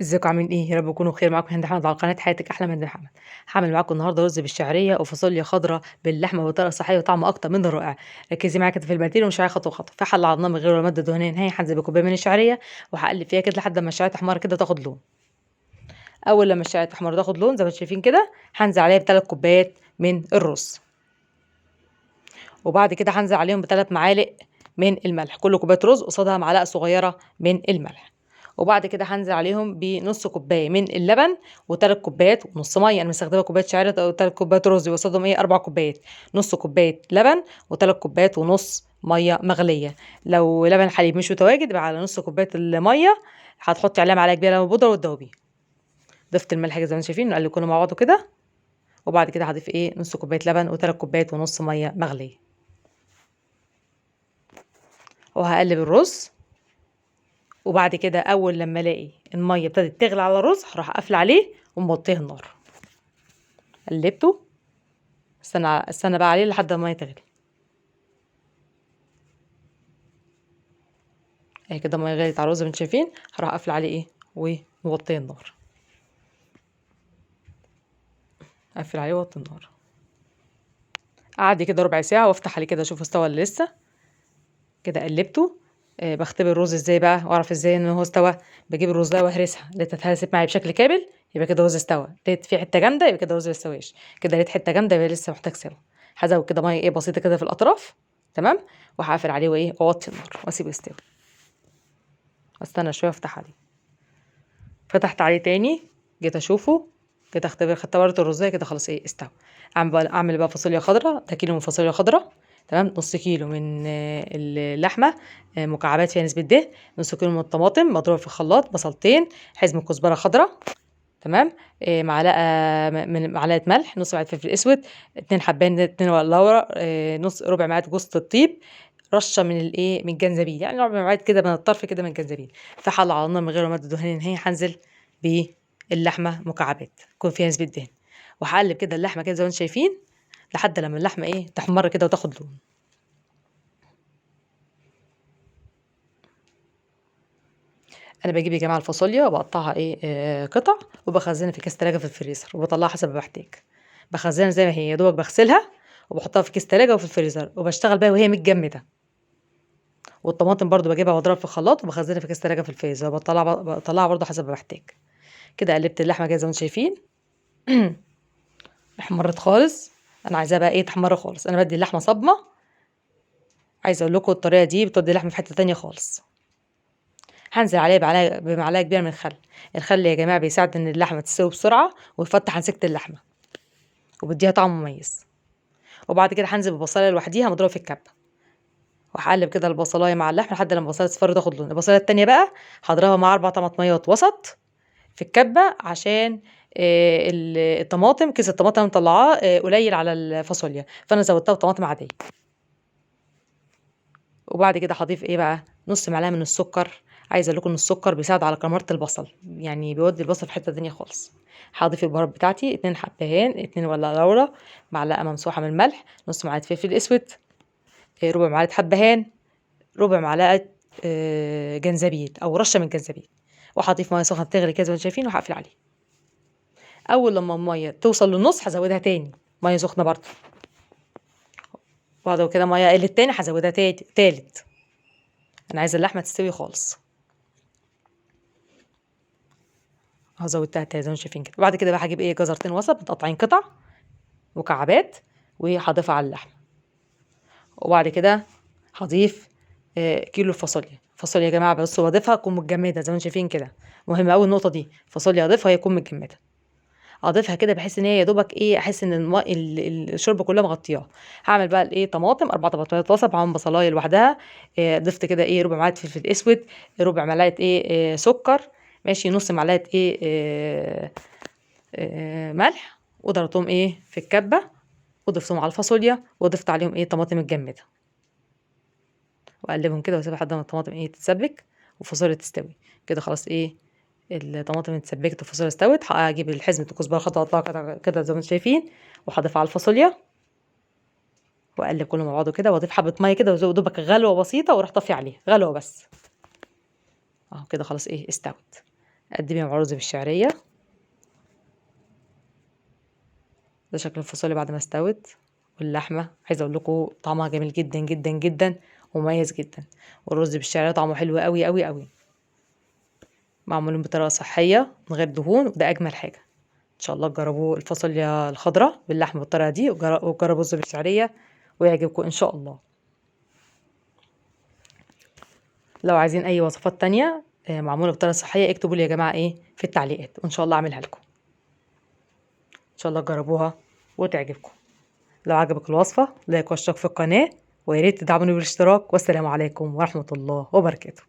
ازيكم عاملين ايه؟ يا رب تكونوا بخير. معاكم هند احمد على قناة حياتك احلى من هند محمد. هعمل معاكم النهارده رز بالشعريه وفاصوليا خضراء باللحمه بطريقة صحية وطعم اكتر من الرائع. ركزي معايا كده في المقادير ومش خطوة خطوة. في حله على النار من غير ولا مادة دهنية نهائي هنزل بكوبايه من الشعرية وهقلب فيها كده لحد ما الشعرية تحمر كده وتاخد لون. اول لما الشعرية تحمر وتاخد لون زي ما انتم شايفين كده هنزل عليها ب3 كوبايات من الرز، وبعد كده هنزل عليهم ب3 معالق من الملح، كل كوباية رز قصادها معلقه صغيرة من الملح. وبعد كده هنزل عليهم بنص كوباية من اللبن وثلاث كوبايات ونص مية. انا مستخدمة كوباية شعيرة وثلاث كوبايات رز، قصادهم ايه 4 كوبايات، نص كوباية لبن وثلاث كوبايات ونص مية مغليه. لو لبن حليب مش متواجد يبقى على نص كوباية المية هتحطي عليها معلقه كبيرة لبن بودره وتدوبيه. ضفت الملح زي ما انتم شايفين، نقلب كله مع بعضه كده. وبعد كده هضيف ايه نص كوباية لبن وثلاث كوبايات ونص مية مغليه، وهقلب الرز. وبعد كده اول لما الاقي المية ابتدت تغلي على الرز هروح قافله عليه وموطيه النار. قلبته، استنى استنى بقى عليه لحد ما المية تغلي. اهي كده المية غليت على الرز زي ما انتم شايفين، هروح قافله عليه ايه وموطيه النار، اقفل عليه واوطي النار. اعدي كده ربع ساعة وافتح عليه كده اشوف استوى ولا لسه. كده قلبته. بختبر الرز ازاي بقى واعرف ازاي ان هو استوى؟ بجيب الرز ده واهرسها، لقيتها اتهرست معايا بشكل كامل يبقى كده الرز استوى، لقيت في حتة جامدة يبقى كده الرز ما استواش، كده لقيت حتة جامدة يبقى لسه محتاج سوا. هزود كده مية ايه بسيطة كده في الاطراف، تمام، وهقفل عليه وايه واوطي النار واسيبه يستوي. استنى شوية افتح عليه. فتحت عليه تاني، جيت اشوفه، جيت اختبرت الرزايه كده خلاص ايه استوى. اعمل بقى فاصوليا خضراء، ده كيلو من فاصوليا خضراء، تمام، نص كيلو من اللحمة مكعبات فيها نسبه دهن، نص كيلو من الطماطم مضروبة في الخلاط، بصلتين، حزمه كزبره خضراء، تمام، معلقه من معلقه ملح، نص معلقه فلفل اسود، 2 حبان، 2 ورق لورا، نص ربع معلقه جوز الطيب، رشه من الايه من الجنزبيل، يعني ربع معلقه كده من الطرف كده من الجنزبيل. في حله على النار من غير مادة دهنية نهائي هنزل باللحمه مكعبات يكون فيها نسبه دهن، وهقلب كده اللحمة كده زي ما انتم شايفين لحد لما اللحمة ايه تحمر كده وتاخد لون. انا بجيب يا جماعة الفاصوليا وبقطعها ايه قطع وبخزنها في كيس تلاجة في الفريزر، وبطلعها حسب ما بحتاج. بخزنها زي ما هي، يا دوبك بغسلها وبحطها في كيس تلاجة وفي الفريزر، وبشتغل بيها وهي متجمده. والطماطم برضو بجيبها واضربها في الخلاط وبخزنها في كيس تلاجة في الفريزر، وبطلعها برضو حسب ما بحتاج. كده قلبت اللحمة كده زي ما انتم شايفين احمرت خالص. انا عايزاها بقى ايه تحمر خالص، انا بدي اللحمة صدمة. عايزه اقول لكم الطريقة دي بتودي اللحمة في حتة تانية خالص. هنزل عليها بمعلقه كبيرة من الخل. الخل يا جماعة بيساعد ان اللحمة تستوي بسرعة ويفتح انسجة اللحمة وبيديها طعم مميز. وبعد كده هنزل ببصلايه لوحديها مضروبة في الكبه، وهقلب كده البصلايه مع اللحمة لحد لما البصلايه تصفر وتاخد لون. البصلايه التانية بقى هضربها مع 4 طماطميات وسط في الكبه، عشان الطماطم كيس الطماطم انا مطلعاه قليل على الفاصوليا، فانا زودتها بطماطم عادية. وبعد كده هضيف ايه بقى نص معلقه من السكر. عايزه اقول لكم ان السكر بيساعد على كماره البصل، يعني بيودي البصل في حتة تانية خالص. هضيف البهارات بتاعتي، 2 حبهان، 2 ورقة لورا، معلقه ممسوحة من الملح، نص معلقه فلفل اسود، ربع معلقه حبهان، ربع معلقه جنزبيل او رشه من جنزبيل. وهضيف مية سخنة تغلي كده زي ما انتم شايفين، وهقفل عليه. اول لما المية توصل للنص هزودها تاني مية سخنة برضه، وبعد كده مية قلت تاني هزودها تالت. انا عايزه اللحمة تستوي خالص. هزودتها تاني زي ما انتم شايفين كده. وبعد كده بقى هجيب ايه جزرتين وسط متقطعين قطع مكعبات وهضيفها على اللحمة. وبعد كده هضيف كيلو فاصوليا. فاصوليا يا جماعة بس بضيفها تكون متجمده زي ما انتم شايفين كده، مهم قوي النقطة دي. فاصوليا اضيفها هي تكون متجمده، اضيفها كده بحيث ان هي يا دوبك ايه احس ان الشوربة كلها مغطياها. هعمل بقى الايه طماطم، 4 طماطمات وسط معاهم بصلايه لوحدها، ضفت كده ايه ربع معلقه فلفل اسود، ربع معلقه ايه سكر، ماشي، نص معلقه ايه ملح، وضربتهم ايه في الكبه وضفتهم على الفاصوليا، وضفت عليهم ايه طماطم متجمده، واقلبهم كده واسيبها لحد ما الطماطم ايه تتسبك والفاصوليا تستوي كده. خلاص ايه الطماطم اتسبكت والفاصوليا استوت. هجيب الحزمة الكزبره الخضراء اقطعها كده زي ما انتم شايفين، وهضيفها على الفاصوليا واقلب كله مع بعضه كده، واضيف حبه مية كده ودوبك غلوه بسيطة واروح طافية عليها غلوه بس اهو كده. خلاص ايه استوت. قدمي مع رز بالشعريه. ده شكل الفاصوليا بعد ما استوت. واللحمة عايزه اقول لكم طعمها جميل جدا جدا جدا ومميز جدا، والرز بالشعريه طعمه حلو قوي قوي قوي، معمولين بطريقة صحية من غير دهون، وده اجمل حاجة. ان شاء الله تجربوا الفاصوليا الخضراء باللحمه بالطريقة دي، وجربوا الرز بالشعريه ويعجبكم ان شاء الله. لو عايزين اي وصفات تانية معمولة بطريقة صحية اكتبوا لي يا جماعة ايه في التعليقات، وان شاء الله اعملها لكم. ان شاء الله تجربوها وتعجبكم. لو عجبك الوصفة لايك واشتراك في القناة، ويا ريت تدعموني بالاشتراك. والسلام عليكم ورحمة الله وبركاته.